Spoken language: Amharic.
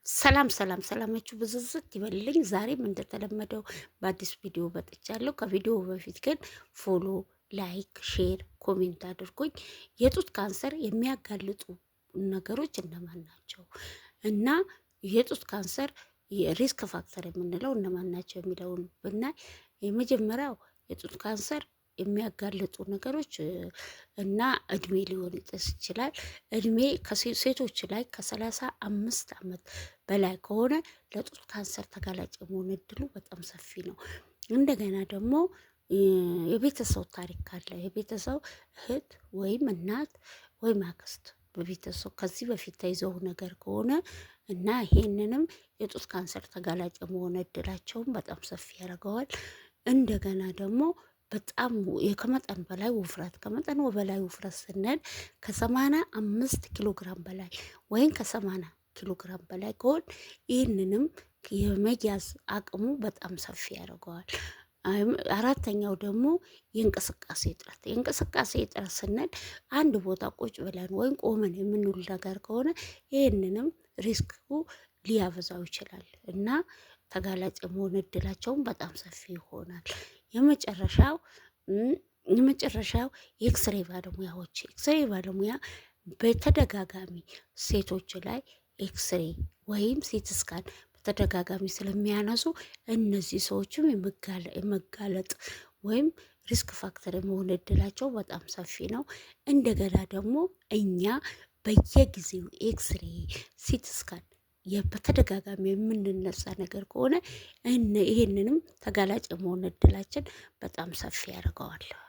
ሰላም ሰላም ሰላማችሁ ብዝዝት ይበልልኝ። ዛሬም እንደተለመደው በአዲስ ቪዲዮ መጥቻለሁ። ከቪዲዮ በፊት ግን follow፣ like፣ share፣ comment አድርጉኝ። የጡት ካንሰር የሚያጋልጡ ነገሮች እነማን ናቸው እና የጡት ካንሰር የ risk factor የምንለው እነማን ናቸው የሚለውን ብናይ፣ የመጀመሪያው የጡት ካንሰር የሚያጋልጡ ነገሮች እና እድሜ ሊሆን ይችላል። እድሜ ሴቶች ላይ ከ35 ዓመት በላይ ከሆነ ለጡት ካንሰር ተጋላጭ የመሆን እድሉ በጣም ሰፊ ነው። እንደገና ደግሞ የቤተሰብ ታሪክ ካለ፣ የቤተሰብ እህት ወይም እናት ወይም አክስት በቤተሰብ ከዚህ በፊት ተይዘው ነገር ከሆነ እና ይሄንንም የጡት ካንሰር ተጋላጭ የመሆን እድላቸውን በጣም ሰፊ ያደርገዋል። እንደገና ደግሞ በጣም ከመጠን በላይ ውፍረት። ከመጠን በላይ ውፍረት ስንል ከ85 ኪሎ ግራም በላይ ወይም ከ80 ኪሎ ግራም በላይ ከሆን ይህንንም የመያዝ አቅሙ በጣም ሰፊ ያደርገዋል። አራተኛው ደግሞ የእንቅስቃሴ እጥረት። የእንቅስቃሴ እጥረት ስንል አንድ ቦታ ቁጭ ብለን ወይም ቆመን የምንውል ነገር ከሆነ ይህንንም risk ኡ ሊያበዛው ይችላል እና ተጋላጭ የመሆን እድላቸውን በጣም ሰፊ ይሆናል። የመጨረሻው የኤክስሬ ባለሙያዎች። ኤክስሬ ባለሙያ በተደጋጋሚ ሴቶች ላይ ኤክስሬ ወይም CT scan በተደጋጋሚ ስለሚያነሱ እነዚህ ሰዎችም የመጋለጥ ወይም risk factor የመሆን እድላቸው በጣም ሰፊ ነው። እንደገና ደግሞ እኛ በየጊዜው ኤክስሬ፣ CT scan በተደጋጋሚ የምንነሳ ነገር ከሆነ ይሄንንም ተጋላጭ የመሆን እድላችን በጣም ሰፊ ያደርገዋል።